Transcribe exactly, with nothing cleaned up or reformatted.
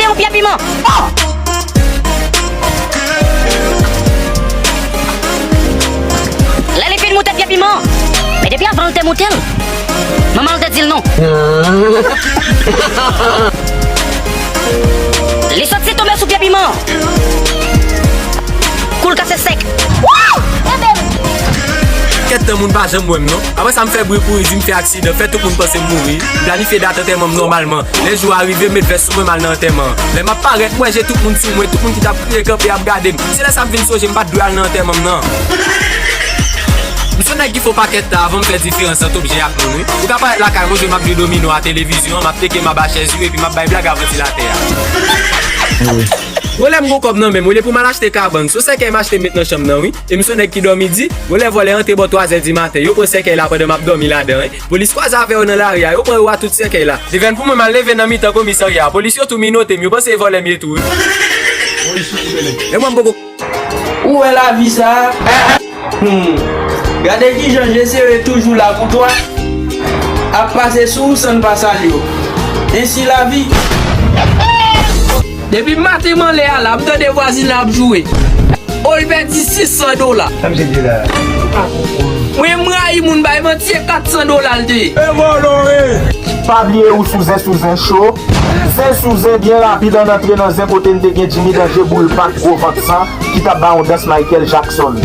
Yon pye piman. Oh! Lè li fin moute pye piman, men depi avan l te moute l, manman l te di l non. Li soti tonbe sou pye piman. Kou l kase sèk. Wouw! Kenbe m! Kèt tan, moun pa janm wè m non. Apre sa, m fè bri kouri, di m fè aksidan, fè tout moun panse m mouri. M planifye dat antèman m nòmalman. Lè jou a rive, m met vès sou mwen, m al nan antèman an. Lè m ap parèt, m wè je tout moun sou mwen, tout moun ki t ap kriye kanpe ap gade m. Se lè sa m vin sonje m pa t dwe al nan antèman m nan. M se nèg ki fè yon pakèt tan avan m fè diferans ant objè ak moun, wi. Ou ka parèt lakay mwen, jwe m ap jwe domino a televizyon an, m ap teke m anba chèz yo, epi m ap bay blag a vantilatè a. Wi. Bon, lè m gon kòb nan men m, olye pou m al achte kabann, se yon sèkèy m achte m met nan chanm nan, wi. E m se yon nèg ki dòmi di, bon, lè vòlè antre bò twazè di maten, yo pran sèkèy la pandan m ap dòmi ladan, wi. Polis kwaze avè yo nan lari a, yo pran yo a tout sèkèy la. Leve n pou mwen, m al leve nan mitan komisarya a. Polis yo tou minote m, yo panse e vòlè m ye tou, wi. E mwen, m poko Ou wè lavi sa a? Hmm. Gade kijan je sere toujou la pou twa. Ap pase sou ou san n pa salye w. Ensi lavi. Depi maten m anlè a la, m tande vwazin la ap joure. O, l pèdi sis san dola. Sa misye di la? Mwen, m rayi moun bay manti, e kat san dola l te ye. E vòlò e! Pa bliye ou sou zen, sou zen cho. Zen sou zen byen rapid, ann antre nan zen kote n te gen Jimmy Danje, Boul Pak, Gwo Vant San, ki t ap bay yon dans Michael Jackson.